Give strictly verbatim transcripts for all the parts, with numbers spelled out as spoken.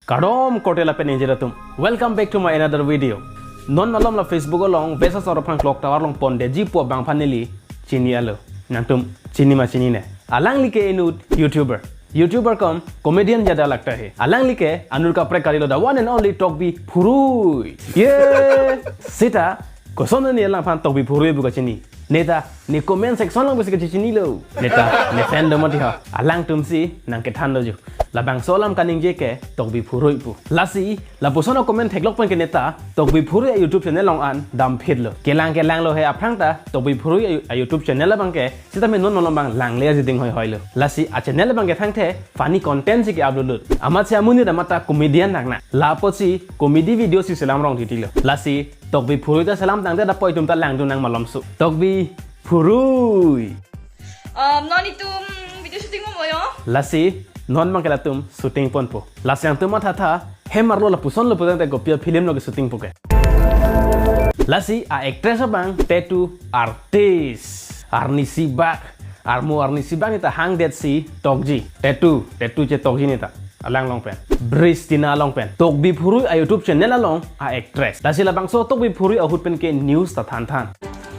Kardom korte lapen ingjir atum. Welcome back to my another video. Non malom la Facebook along vesa sor aphan clock tower along pondetji pu abang aphan neli chini alo. Nangtum chini ma chinine? Alangli ke inut YouTuber. YouTuber cum comedian jada lagta hai. Alangli ke anur kaprek kalilo, the one and only Tokbi Phurui. Ye! Seta, koson ne alangphan Tokbi Phurui pu kachini? Neta, ne comment section along pusi kachechinilo. Neta, ne fan do mati ha. Alangtumsi nangkethan doju. Labangso alam kaningje ke Tokbi Phurui pu. Lasi, lapuson a-comment theklok pen ke neta Tokbi Phurui a-YouTube channel along an damphitlo. Kelang kelanglo he aphrang ta Tokbi Phurui a-, a-YouTube channel abang ke sitame non malom abang langle aji ding hoihoilo. Lasi a-channel abang ke thangthe funny content si ke-upload lut. Amatsi amonit amat ta comedian nang na. Lapotsi comedy video si selam rong titilo. Lasi Tokbi Phurui ta selam tangte dak poi atum ta langdun nang malomso. Tokbi Phurui. Um, non itum video shooting mo yo? Lasi, non abang ke latum shooting ponpo. Lasi nangtum mathatha, hem arlo lapuson lo pu tangte kopi a-film lo ke shooting po ke. Lasi a-actress abang tattoo artist. Arnisi Bak. Armu Arnisi Bak neta hangdetsi tokji. Tattoo, tattoo chetokji neta. Alang along pen. Bristina along pen. Tokbi Phurui a-YouTube channel along a-actress. Lasi labangso Tokbi Phurui ahut pen ke news ta thanthan.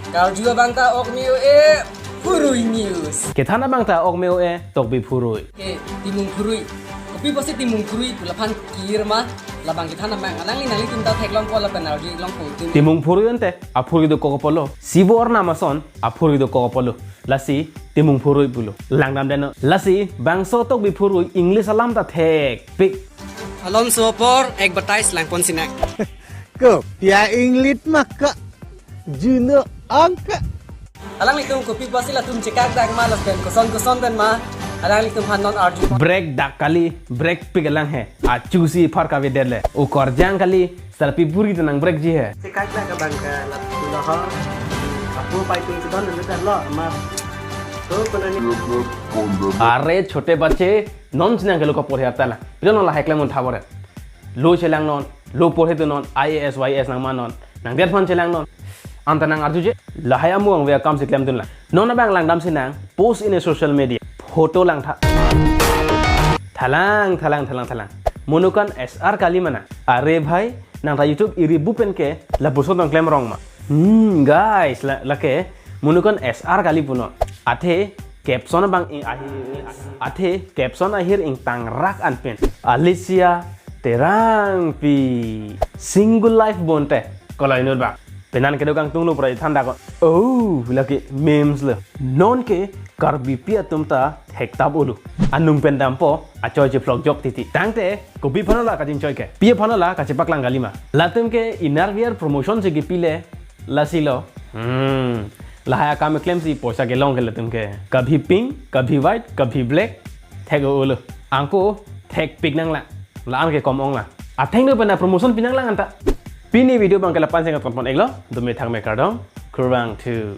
Karju abang ta ok me-o-e, Phurui News. Kethan abang ta ok me-o-e, Tokbi Phurui. Ke, Timung Phurui. Kopi pusi Timung Phurui pu laphan kir ma, labang kethan abang. Alangli nanglitum ta theklongpo lapen arjulongpo atum. Timung Phurui ante, aphurui dokok apotlo. Sibo arnam ason, aphurui dokok apotlo. Lasi, Timung Phurui pulo. Langdamdet non. Lasi, bangso Tokbi Phurui English alam ta thekpik. Alonso apor advertise langpon sinang. Kopi a-English ma ke? Juno angka. Alanglitum kopi pusi latum chekak dak ma lapen koson koson pen ma. Alanglitum aphan non arju. Break dak kali, break pik alang he. Achusi phar kavedet le. Ukorjang kali, sarpi puri tenang break ji he. Chekak dak abang ke latum lo ho. Apu pai tung chedon dulu kan lo, ama. To kena ni. Are chote bache, non chinang ke lo ko porhe arta la. Pilo non lahai klem un thabore. Lo chelangnon, lo porhedunnon, I A S, I A S nangmannon. Nangdet aphan chelangnon. Anta nang arjuje, lahai amu angve akam si klemdun lang. Non abang langdam sinang, post in a social media. Photo langtha. Thalang, thalang, thalang, thalang. Monukan S R kali mana? Are bhai, nang ta YouTube iri bu pen ke, lapuson tong klem rong ma. Hmm, guys, la, lake, monukan S R kali punon. Athe, caption abang ing ahir, athe caption ahir ingtangrak anpin. Alicia Terangpi single life bonte. Kalau inut bang. Penan kedo kangtung lo pura than dakon. Oh, lake memes lo. Non ke Karbipi atum ta thektap ulu. Anung pen dampo, achoi chiphlok jok titi. Tangte, kopi aphan lo la kachingchoi ke. Pi aphan lo la kachepaklang kali ma. Latum ke inner wear promotion si kipile. Lasi lo. Hmm. Lahai akam klemsi poisa kelong ke latum ke. Kabhi pink, kabhi white, kabhi black. Thek-o ulo. Angko thekpik nang la. La-an ke kom ong la. Atheng do pen a-promotion pinang lang anta. Pini video abang ke lapu-an si ngat ponpon iklo. Dome thakme kardom. Kurvangthu.